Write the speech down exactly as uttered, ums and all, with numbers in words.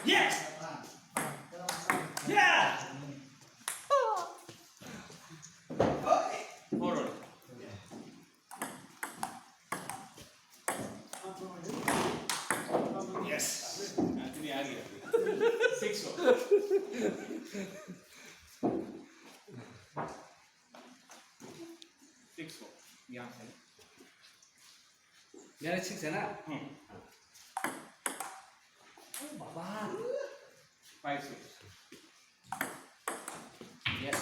Yes! Yeah! Forward. Yes. Six four. Six four. Yang sini. Yang six na? Hmm. Oh, baba. Five six. Yes.